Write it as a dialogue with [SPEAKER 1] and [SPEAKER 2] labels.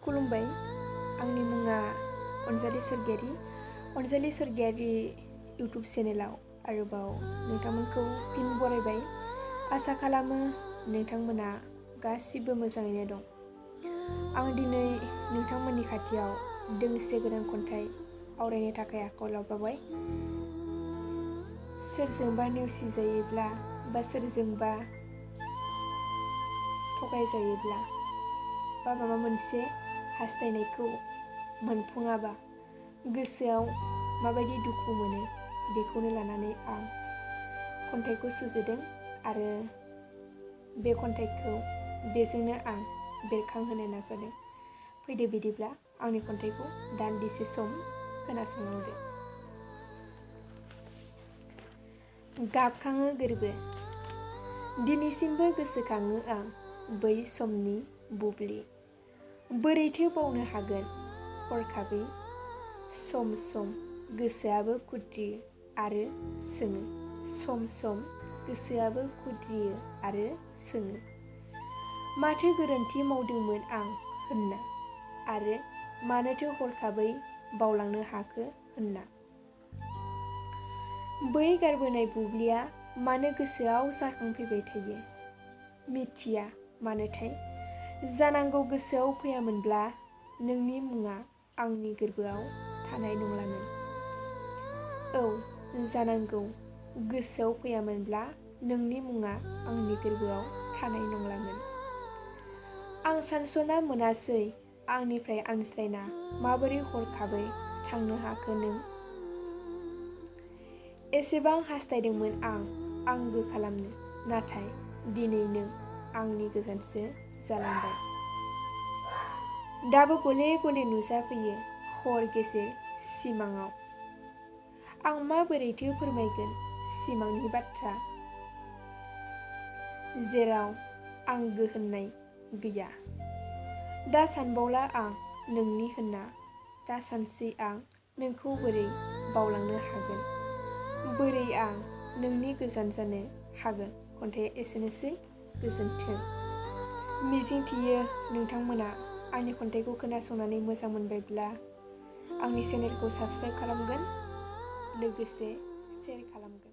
[SPEAKER 1] खुलुमबाय, आंनि मुङा अनजालि स्वर्गियारी। अनजालि स्वर्गियारी इउटुब चेनेलाव आरोबाव नोंथांमोनखौ फिन बरायबाय। आसा खालामो नोंथांमोना गासिबो मोजाङैनो दं। आं दिनै नोंथांमोननि खाथियाव दोंसे गोदान खन्थाइ आवरायनो थाखाय आखायाव लाबाय। सोरजोंबा नेवसिजायोब्ला बा सोरजोंबा थगायजायोब्ला बा माबा मोनसे हास्थायनायखौ मोनफुङाबा गोसोआव माबायदि दुखु मोनो बेखौनो लानानै आं खन्थाइखौ सुजुदों आरो बे खन्थाइखौ बेजोंनो आं बेरखांहोनो नाजादों। फैदो बिदिब्ला आंनि खन्थाइखौ दान्दिसे सम खोनासंलांदो। गाबखाङो गोरबो, दिनैसिमबो गोसोखाङो आं बै समनि बुब्लि। बोरैथो बावनो हागोन हरखाबै सम सम गोसोआबो खुद्रियो आरो सोङो। सम सम गोसोआबो खुद्रियो आरो सोङो। माथो गोरोन्थि मावदोंमोन आं होनना आरो मानोथो हरखाबै बावलांनो हाखो होनना। बै गारबोनाय बुब्लिया मानो गोसोआव जाखांफैबाय थायो, मिथिया मानोथाय। जानांगौ गोसोआव फैयामोनब्ला नोंनि मुङा आंनि गोरबोआव थानाय नंलामोन। औ, जानांगौ गोसोआव फैयामोनब्ला नोंनि मुङा आंनि गोरबोआव थानाय नंलामोन। आं सानस'ना मोनासै आंनिफ्राय आनज्रायना माबोरै हरखाबै थांनो हाखो नों। एसेबां हास्थायदोंमोन आं आंगो खालामनो, नाथाय दिनै नों आंनि गोजानसो जालांबाय। दाबो गले गले नुजाफैयो हर गेजेर सिमाङाव। आं माबोरैथो फोरमायगोन सिमांनि बाथ्रा, जेराव आंगो होननाय गैया। दा सानबावला आं नोंनि होनना, दा सानसै आं नोंखौ बोरै बावलांनो हागोन, बोरै आं नोंनि गोजान जानो हागोन। खन्थाइया एसेनोसै, गोजोन्थों। मिजिंथियो नोंथांमोना आंनि खन्थाइखौ खोनासंनानै मोजां मोनबायब्ला आंनि चेनेलखौ साबस्क्राइब खालामगोन, लोगोसे शेयार खालामगोन।